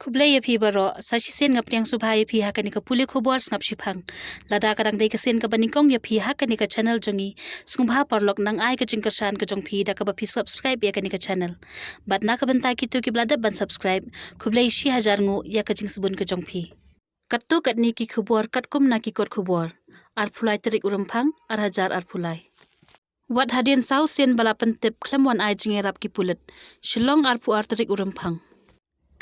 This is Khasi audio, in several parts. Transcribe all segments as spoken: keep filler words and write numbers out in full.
Khublei ïa phi baroh, sa shisien nga pdiang sngewbha ïa phi ha kane ka pule khubor sngap shiphang. Lada ka dang dei ka sien kaba nyngkong ïa phi ha kane ka channel jong ngi, sngewbha paralok nang ai ka jingkyrshan ka jong phi da kaba phi subscribe ïa kane ka channel. Bad na ka bynta kito kiba la dep ban subscribe, khublei shi hajar nguh ïa ka jingsbun ka jong phi. Katto katne ki khubor katkum na ki kot khubor. Arphew lai tarik u Rymphang, ar hajar arphew lai. Wat hadien saw sien ba la pyntip khlem wan ai jingïarap ki pulit. Shillong, arphew ar tarik u Rymphang.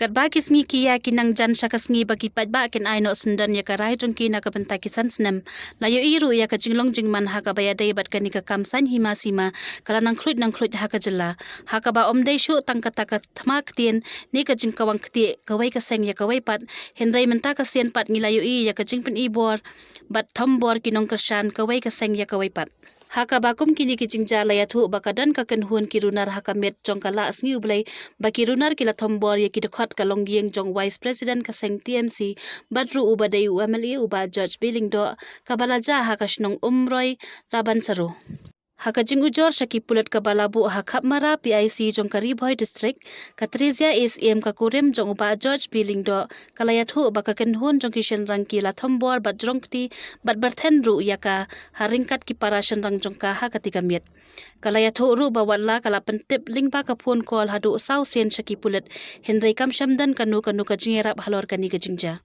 Katba ki sngi ki ïa ki nang jan sha ka sngi ba ki paidbah kin ai noh syndon ïa ka rai jong ki na ka bynta ki san snem, la ïohi ruh ïa ka jinglong jingman ha kaba ïadei bad kane ka kam saiñ hima sima, ka la nang khluit nang khluit ha ka jylla. Ha kaba ym dei shuh tang kata ka thma ktien ne ka jingkawang ktieh kawei ka seng ïa kawei pat, hynrei mynta ka sien pat ngi la ïohi ïa ka jingpyni bor bad thombor ki nongkyrshan kawei ka seng ïa kawei pat. Ha kaba kum kine ki jingjia la ïathuh ba ka don ka kynhun ki runar ha ka miet jong ka Lahsngi U Blei, ba ki runar ki la thombor ïa ki dkhot ka longïing jong u Vice President ka seng T M C, bad ruh uba dei u M L A u Bah George B Lyngdoh, kaba la jia ha ka shnong Umroi, Laban Saro. Ha ka jingujor sha ki pulit kaba la buh ha Khapmara P I C jong ka Ri Bhoi District, ka Theresia A C M, ka kurim jong u Bah George B Lyngdoh, ka la ïathuh ba ka kynhun jong ki shynrang ki la thombor bad jrong kti bad byrthen ruh ïa ka ha ryngkat ki para shynrang jong ka ha kata ka miet. Ka la ïathuh ruh ba wat la ka la pyntip lyngba ka phone call haduh saw sien sha ki pulit, hynrei kam shym don kano kano ka jingïarap halor kane ka jingjia.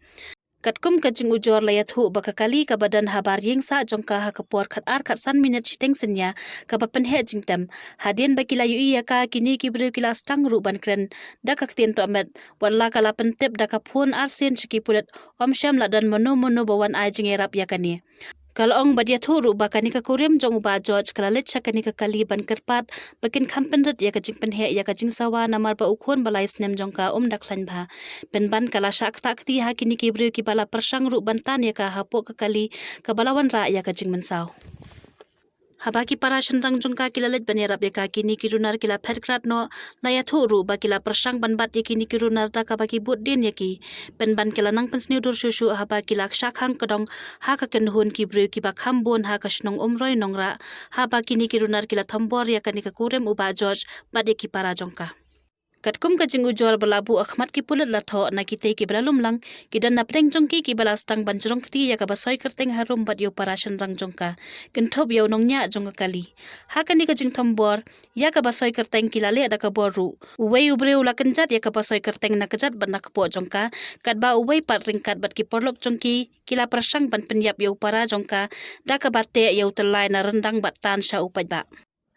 Katkum ka jingujor la ïathuh ba ka kali kaba don ha bar ïing sah jong ka ha ka por khat ar khat san minit shiteng synñia, kaba pynheh jingtem. Hadien ba ki la ïohi ïa ka, kine ki briew ki la sdang ruh ban kren da ka ktien tohmet, wat la ka la pyntip da ka phone arsien sha ki pulit, ym shym la don mano mano ba wan ai jingïarap ïa kane. Ka la ong bad ïathuh ruh ba kane ka kurim jong u Bah George ka la leit sha kane ka kali ban kyrpad ba kin kham pynrit ïa ka jingpynheh ïa ka jingsawa, namar ba u khun ba lai snem jong ka um da khlaiñ bha. Pynban ka la shah ktah kti ha kine ki briew kiba la pyrshang ruh ban tan ïa ka hapoh ka kali kaba la wanrah ïa ka jingmynsaw. Haba ki para shynrang jong ka ki la leit ban ïarap ïa ka, kine ki runar ki la phet krad noh, la ïathuh ruh ba ki la pyrshang ban bat ïa kine ki runar da kaba ki bud dien ïa ki. Pynban ki la nang pynsniew dur shuh shuh haba ki la shah khang kdong ha ka kynhun ki briew kiba kham bun ha ka shnong Umroi Nongrah, haba kine ki runar ki la thombor ïa kane ka kurim u Bah George bad ïa ki para jong ka. Katkum ka jingujor ba la buh ha khmat ki pulit la thoh, na kitei kiba la lumlang ki don na pdeng jong ki kiba la sdang ban jrong kti ïa kaba soi kyrteng harum bad ïa u para shynrang jong ka, kynthup ïa u nongñiah jong ka kali. Ha kane ka jingthombor ïa kaba soi kyrteng ki la leh da ka bor ruh. Uwei u briew u la kynjat ïa kaba soi kyrteng na kjat bad na kpoh jong ka, katba uwei pat ryngkat bad ki paralok jong ki ki la pyrshang ban pynïap ïa u para jong ka da kaba teh ïa u tyllai na ryndang bad tan sha u paidbah.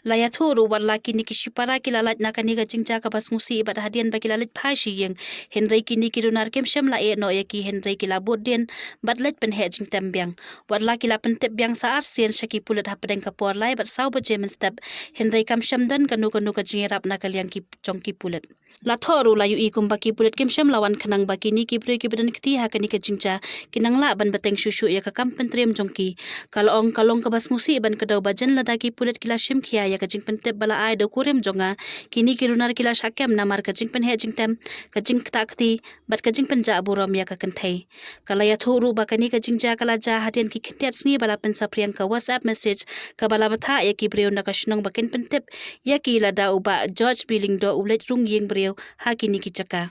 La ïathuh ruh wat la kine ki shipara ki la lait na kane ka jingjia kaba sngewsih bad hadien ba ki la leit phai sha ïing, hynrei kine ki runar kim shym la ïeh noh ïa ki, hynrei ki la bud dien bad leit pynheh jingtem biang. Wat la ki la pyntip biang sa arsien sha ki pulit hapdeng ka por lai bad saw baje mynstep, hynrei kam shym don kano kano ka jingïarap na ka liang ki jong ki pulit. La thoh ruh la ïohi kumba ki pulit kim shym la wan khnang ba kine ki briew kiba don kti ha kane ka jingjia kin nang lah ban bteng shuh shuh ïa ka kam pyntriem jong ki. Ka la ong ka long kaba sngewsih ban kdew ba jan lada ki pulit ki la shim khia ïa ka jingpyntip ba la ai da u kurim jong nga, kine ki runar ki la shah kem namar ka jingpynheh jingtem, ka jingktah kti bad ka jingpynjah burom ïa ka kynthei. Ka la ïathuh ruh ba kane ka jingjia ka la jia hadien ki khyndiat sngi ba la pynsaphriang ka WhatsApp message kaba la bthah ïa ki briew na ka shnong ba kin pyntip ïa ki lada u Bah George B Lyngdoh u leit rung ïing briew ha kine ki jaka.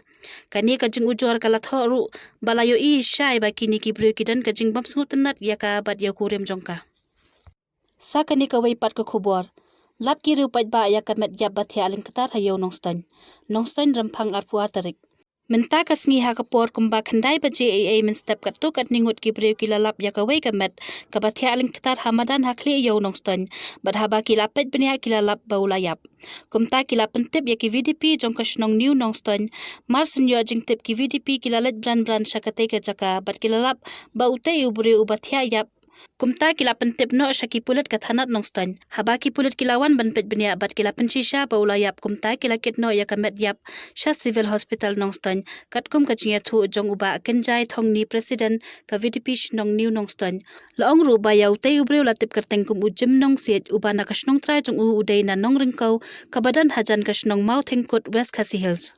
Kane ka jingujor ka la thoh ruh ba la ïohi shai ba kine ki briew ki don ka jingbym sngewtynnat ïa ka bad ïa u kurim jong ka. Sa kane kawei pat ka khubor. Lap ki riew paidbah ïa ka met ïap ba thiah lyngktar ha Ïew Nongstoiñ. Nongstoiñ, Rymphang, arphew ar tarik. Mynta ka sngi ha ka por kumba khyndai baje eiei mynstep katto katne ngut ki briew ki la lap ïa kawei ka met kaba thiah lyngktar ha madan ha khlieh Ïew Nongstoiñ, bad haba ki la peit bniah ki la lap ba u la ïap. Kumta ki la pyntip ïa ki VDP jong ka shnong New Nongstoiñ. Mar shen ïoh jingtip ki VDP ki la leit bran bran sha katei ka jaka bad ki la lap ba utei u briew uba thiah ïap Kumta ki la pyntip noh sha ki pulit ka thanat Nongstoiñ. Haba ki pulit ki la wan ban peit bniah bad ki la pynshisha ba u la ïap, kumta ki la kit noh ïa ka met ïap sha Civil Hospital Nongstoiñ, katkum ka jingïathuh jong u Bah Kynjai Thongni, President ka VDP shnong New Nongstoiñ. La ong ruh ba ïa utei u briew la tip kyrteng kum u Jim Nongsiej, uba na ka shnong trai jong u u dei na Nongryngkew, kaba don hajan ka shnong Mawthengkut, West Khasi Hills.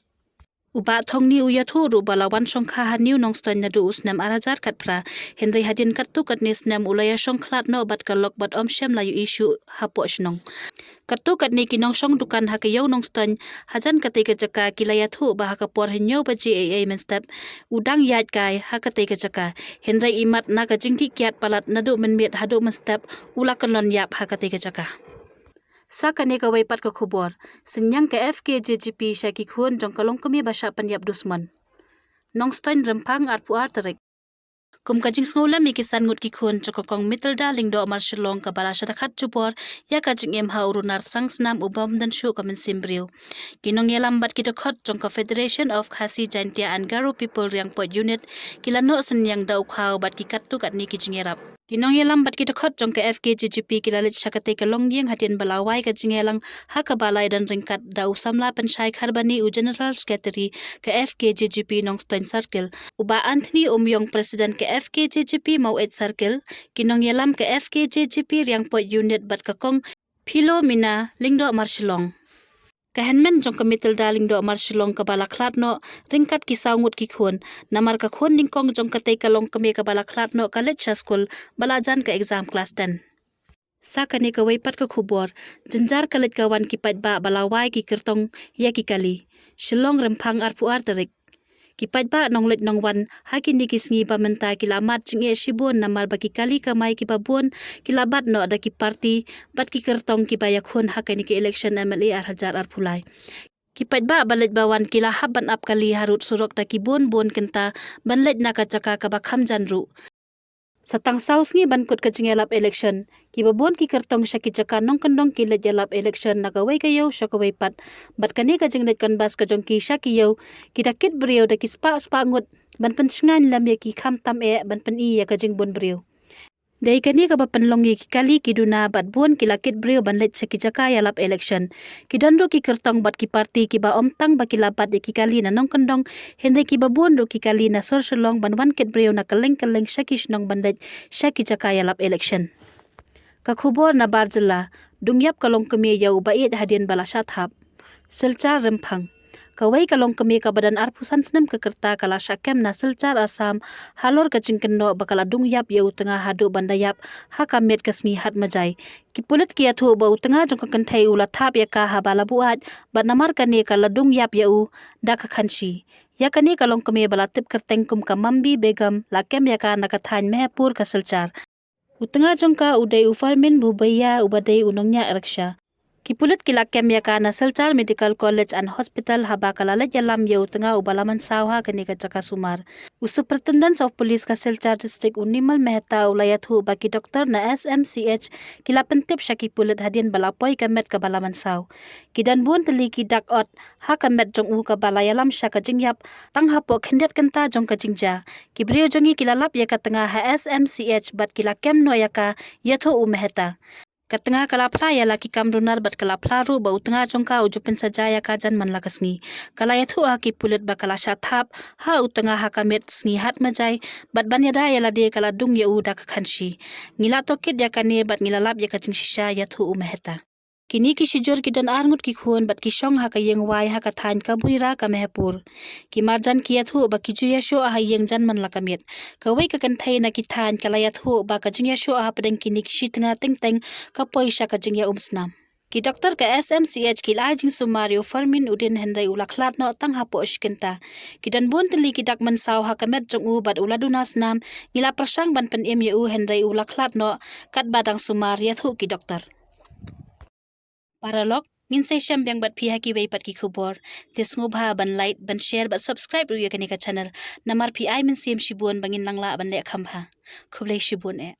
U Bah Thongni u ïathuh ruh ba la wan shongkha ha New Nongstoiñ naduh u snem ar hajar khatphra, hynrei hadien katto katne snem u la ïashong khlad noh bad ka lok bad ym shym la ïohi shuh hapoh shnong. Katto katne ki nongshong dukan ha ka ïew Nongstoiñ hajan katei ka jaka ki la ïathuh ba ha ka por hynñiew baje eiei mynstep u dang ïaid kai ha katei ka jaka, hynrei imat na ka jingdih kiad palat naduh mynmiet haduh mynstep u la kyllon ïap ha katei ka jaka. Sa kane kawei pat ka khubor, synñiang ka F K J G P sha ki khun jong ka longkmie ba shah pynïap dusmon. Nongstoiñ, Rymphang, arphew ar tarik. Kum ka jingsngewlem ïa ki san ngut ki khun jong ka Kong Matilda Lyngdoh Marshillong kaba la shah dkhot jubor ïa ka jingim ha u runar thrang snam u bym don shuh ka mynsiem briew, ki nongïalam bad ki dkhot jong ka Federation of Khasi Jaintia and Garo People Riangpoit Unit ki la noh synñiang da u khaw bad ki katto katne ki jingïarap. Ki nongïalam bad ki dkhot jong ka F K J G P ki la leit sha katei ka longïing hadien ba la wai ka jingïalang ha kaba la ïadon ryngkat da u samla Pynshai Kharbani, u General Secretary ka F K J G P Nongstoiñ Circle, u Bah Anthony Umïong, President ka F K J G P Maweit Circle, ki nongïalam ka F K J G P Riangpoit Unit bad ka Kong Philomena Lyngdoh Marshillong. Ka hynmen jong ka Matilda Lyngdoh Marshillong kaba la khlad noh ryngkat ki saw ngut ki khun, namar ka khun nyngkong jong katei ka longkmie kaba la khlad noh ka leit sha skul ba la jan ka exam klas ten. Sa kane kawei pat ka khubor, jynjar ka leit ka wan ki paidbah ba la wai ki kyrtong ïa ki kali. Shillong, Rymphang, arphew ar tarik. Ki paidbah nongleit nongwan ha kine ki sngi ba mynta ki la mad jingeh shibun namar ba ki kali kamai kiba bun ki la bat noh da ki party bad ki kyrtong kiba ïakhun ha kane ka election M L A ar hajar arphew lai. Ki paidbah ba leit ba wan ki la hap ban ap kali harud surok da ki bun bun kynta ban leit na ka jaka kaba kham jan ruh. Sa tang saw sngi ban kut ka jingïalap election, kiba bun ki kyrtong sha ki jaka nongkyndong ki leit ïalap election na kawei ka ïew sha kawei pat. Bad kane ka jingleit canvass ka jong ki sha ki ïew, ki da kit briew da ki spah spah ngut ban pynshngaiñ lem ïa ki, khamtam eh ban pyni ïa ka jingbun briew. Dei kane kaba pynlong ïa ki kali ki duna bad bun ki la kit briew ban leit sha ki jaka ïalap election. Ki don ruh ki kyrtong bad ki party kiba ym tang ba ki la bat ïa ki kali na nongkyndong, hynrei kiba bun ruh ki kali na sor Shillong ban wan kit briew na kylleng kylleng sha ki shnong ban leit sha ki jaka ïalap election. Ka khubor na bar jylla, dung ïap ka longkmie ïa u ba ïeit hadien ba la shah thap. Silchar, Rymphang. Kawei ka longkmie kaba don arphew san snem ka rta ka la shah kem na Silchar, Assam, halor ka jingkynnoh ba ka la dung ïap ïa u tnga haduh ban da ïap ha ka miet ka sngi Hatmajai. Ki pulit ki ïathuh ba u tnga jong ka kynthei u la thap ïa ka haba la buaid, bad namar kane ka la dung ïap ïa u da ka khanshi. Ïa kane ka longkmie ba la tip kyrteng kum ka Mambi Begum la kem ïa ka na ka thaiñ Mehepur ka Silchar. U tnga jong ka u dei u Farmin Bhubeya uba dei u nongñiah rickshaw. Ki pulit ki la kem ïa ka na Silchar Medical College and Hospital haba ka la leit ïalam ïa u tnga uba la mynsaw ha kane ka jaka sumar. U Superintendent of Police ka Silchar District u Nimal Mehta u la ïathuh ba ki doktor na S M C H ki la pyntip sha ki pulit hadien ba la poi ka met kaba la mynsaw. Ki don bun tylli ki dak ot ha ka met jong u kaba la ïalam sha ka jingïap, tang hapoh khyndiat kynta jong ka jingjia. Ki briew jong ngi ki la lap ïa ka tnga ha S M C H bad ki la kem noh ïa ka, ïathuh u Mehta. Ka tnga ka la phla ïa la ki kam runar bad ka la phla ruh ba u tnga jong ka u ju pynsaja ïa ka jan man la ka sngi. Ka la ïathuh ha ki pulit ba ka la shah thap ha u tnga ha ka miet sngi Hatmajai, bad ban ïada ïa lade ka la dung ïa u da ka khanshi. Ngi la tohkit ïa kane bad ngi la lap ïa ka jingshisha, ïathuh u Mehta. Kine ki shijur ki don ar ngut ki khun bad ki shong ha ka ïing wai ha ka thaiñ Kabuira ka Mehepur. Ki marjan ki ïathuh ba ki ju ïashoh ha ïing jan man la ka miet. Kawei ka kynthei na ki thaiñ ka la ïathuh ba ka jingïashoh hapdeng kine ki shi tnga teng teng ka poi sha ka jingïaumsnam. Ki doktor ka S M C H ki la ai jingsumar ïa u Farmin u dien hynrei u la khlad noh tang hapoh shi kynta. Ki don bun tylli ki dak mynsaw ha ka met jong u bad u la duna snam, ngi la pyrshang ban pynim ïa u hynrei u la khlad noh, katba dang sumar, ïathuh ki doktor. Paralok, ngin sa ïashem biang bad phi ha kiwei pat ki khubor. Te sngewbha ban like, ban share bad subscribe ruh ïa kane ka channel. Namar phi ai mynsiem shibun ba ngin nang lah ban leh kham bha. Khublei shibun eh.